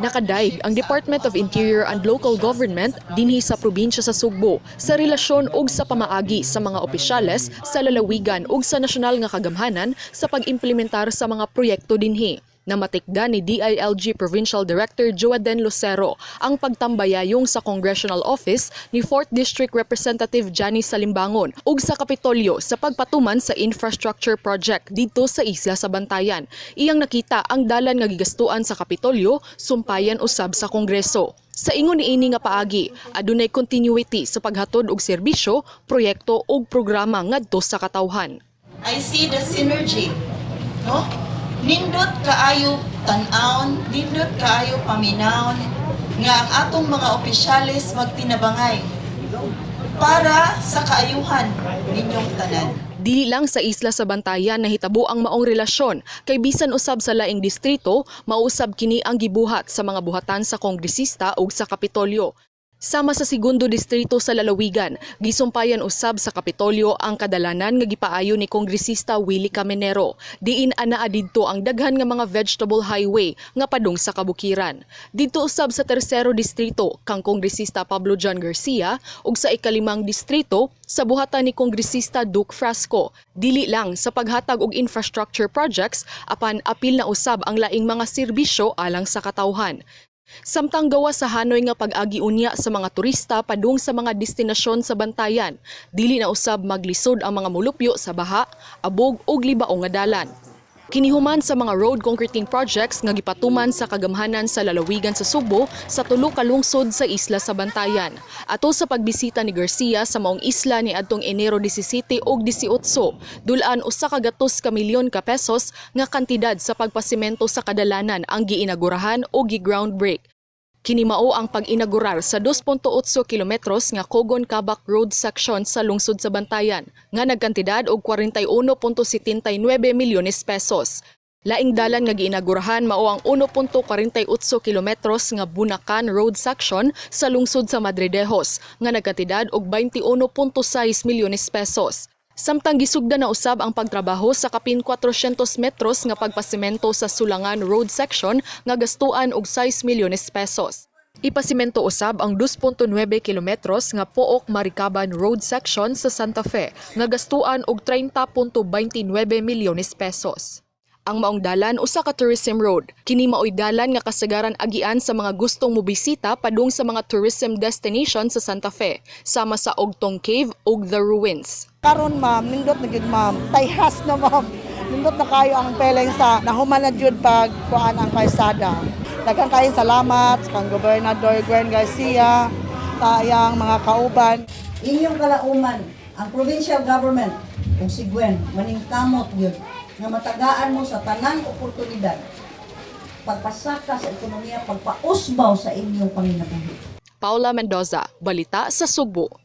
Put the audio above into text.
Nakadaig ang Department of Interior and Local Government dinhi sa probinsya sa Sugbo sa relasyon ug sa pamaagi sa mga opisyales sa lalawigan ug sa nasyonal nga kagamhanan sa pag-implementar sa mga proyekto dinhi. Namatikda ni DILG Provincial Director Joaden Lucero ang pagtambayayong sa Congressional Office ni 4th District Representative Johnny Salimbangon ug sa Kapitolyo sa pagpatuman sa infrastructure project didto sa isla sa Bantayan. Iyang nakita ang dalan nga gigastuan sa Kapitolyo sumpayan usab sa Kongreso. Sa ingon niini nga paagi, adunay continuity sa paghatod og serbisyo, proyekto ug programa ngadto sa katawhan. I see the synergy. No? Nindot kaayo tan-awon, nindot kaayo paminawon nga ang atong mga opisyales magtinabangay para sa kaayuhan ninyong tanan. Dili lang sa isla sa Bantayan nahitabo ang maong relasyon kay bisan usab sa laing distrito, mausab kini ang gibuhat sa mga buhatan sa kongresista ug sa Kapitolyo. Sama sa segundo distrito sa lalawigan, gisumpayan usab sa Kapitolyo ang kadalanan nga gipaayo ni Kongresista Willie Caminero. Diin anaa didto ang daghan nga mga vegetable highway nga padung sa kabukiran. Didto usab sa tersero distrito kang Kongresista Pablo John Garcia ug sa ikalimang distrito sa buhatan ni Kongresista Duke Frasco. Dili lang sa paghatag og infrastructure projects, apan apil na usab ang laing mga serbisyo alang sa katawhan. Samtang gawa sa hanoy nga pag-agi unya sa mga turista padung sa mga destinasyon sa Bantayan, dili na usab maglisod ang mga mulupyo sa baha, abog ug libao nga dalan. Kinihuman sa mga road concreting projects nga gipatuman sa kagamhanan sa lalawigan sa Sugbo sa tulo ka lungsod sa isla sa Bantayan. Ato sa pagbisita ni Garcia sa maong isla ni adtong Enero 17 ug 18, dulaan 100 ka milyon ka pesos nga kantidad sa pagpasimento sa kadalanan ang giinagurahan o gi-ground break. Kini mao ang pag-inagurar sa 2.8 kilometros nga Cogon Kabak Road section sa lungsod sa Bantayan nga nagkantidad og 41.79 milyones pesos. Laing dalan nga giinagurahan mao ang 1.48 kilometros nga Bunakan Road section sa lungsod sa Madridejos nga nagkantidad og 21.6 milyones pesos. Samtang gisugda na usab ang pagtrabaho sa kapin 400 metros nga pagpasimento sa Sulangan Road section nga gastuan og 6 milyones pesos. Ipasimento usab ang 2.9 kilometros nga Pook Maricaban Road section sa Santa Fe nga gastuan og 30.29 milyones pesos. Ang maong dalan usa ka tourism road. Kini maoy dalan nga kasagaran agian sa mga gustong mobisita padung sa mga tourism destination sa Santa Fe, sama sa Ogtong Cave ug The Ruins. Karon, ma'am, nindot na gyud, ma'am. Tayhas na, ma'am. Nindot na kayo ang feeling sa nahuman na jud pag kuan ang kalsada. Daghang kayong salamat sa kang Gobernador Gwen Garcia, sa iyang mga kauban. Inyong kalauman, ang provincial government ug si Gwen maningkamot gyud nga matagaan mo sa tanang oportunidad pagpasaka sa ekonomiya, pagpausbaw sa inyong panginabuhi. Paula Mendoza, Balita sa Sugbo.